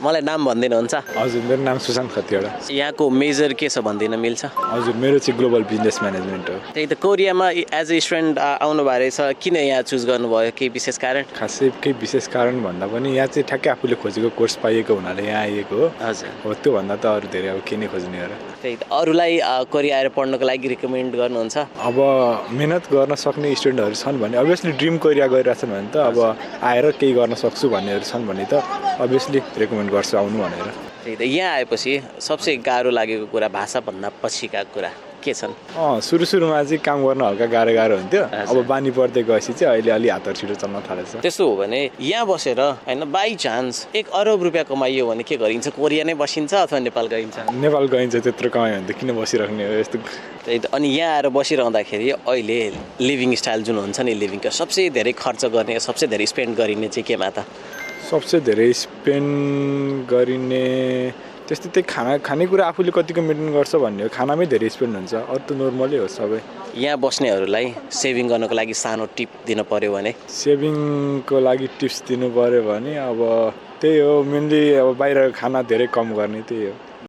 मलाई नाम भनिदिनुहुन्छ? हजुर मेरो नाम सुशान्त खतिवडा। यहाँको मेजर के छ भनिदिन मिल्छ? हजुर मेरो चाहिँ ग्लोबल बिजनेस म्यानेजमेन्ट हो। त्यही त कोरियामा एज ए स्टुडेन्ट आउनु भएको रहेछ, किन यहाँ चुज गर्नुभयो? केही विशेष कारण? खासै केही विशेष कारण भन्दा पनि यहाँ चाहिँ ठ्याक्कै आफूले खोजेको कोर्स पाइएको हुनाले यहाँ आइएको हो। हजुर। हो त्योभन्दा त अरू धेरै अब के नै खोज्ने हो र। त्यही त अरूलाई कोरिया आएर पढ्नको लागि रिकमेन्ड गर्नुहुन्छ? अब मेहनत गर्न सक्ने स्टुडेन्टहरू छन् भने अभियसली ड्रिम कोरिया गरिरहेछन् भने त अब आएर केही गर्न सक्छु भन्नेहरू छन् भने त अभियसली रेकमेन्ड गर्छु आउनु भनेर। त्यही त यहाँ आएपछि सबसे गाह्रो लागेको कुरा भाषाभन्दा पछिका कुरा के छन्? सुरुमा चाहिँ काम गर्न हल्का गाह्रो हुन्थ्यो। अब बानी पर्दै गएपछि चाहिँ अहिले अलि हातहरू छिटो चल्न थालेछ। त्यसो हो भने यहाँ बसेर होइन बाई चान्स 1 अरब रुपियाँ कमाइयो भने के गरिन्छ? कोरिया नै बसिन्छ अथवा नेपाल गइन्छ? नेपाल गइन्छ। त्यत्रो कमायो भने त किन बसिराख्ने हो यस्तो। त्यही त अनि यहाँ आएर बसिरहँदाखेरि अहिले लिभिङ स्टाइल जुन हुन्छ नि, लिभिङको सबसे धेरै खर्च गर्ने, सबसे धेरै स्पेन्ड गरिने चाहिँ केमा त? सबसे धेरै स्पेन्ड गरिने त्यस्तै त्यही खानेकुरा आफूले कतिको मेन्टेन गर्छ भन्ने हो। खानामै धेरै स्पेन्ड हुन्छ, अरू त नर्मलै हो सबै। यहाँ बस्नेहरूलाई सेभिङ गर्नको लागि सानो टिप दिन पर्यो भने? सेभिङको लागि टिप्स दिनु पर्यो भने अब त्यही हो, मेनली अब बाहिर खाना धेरै कम गर्ने, त्यही हो।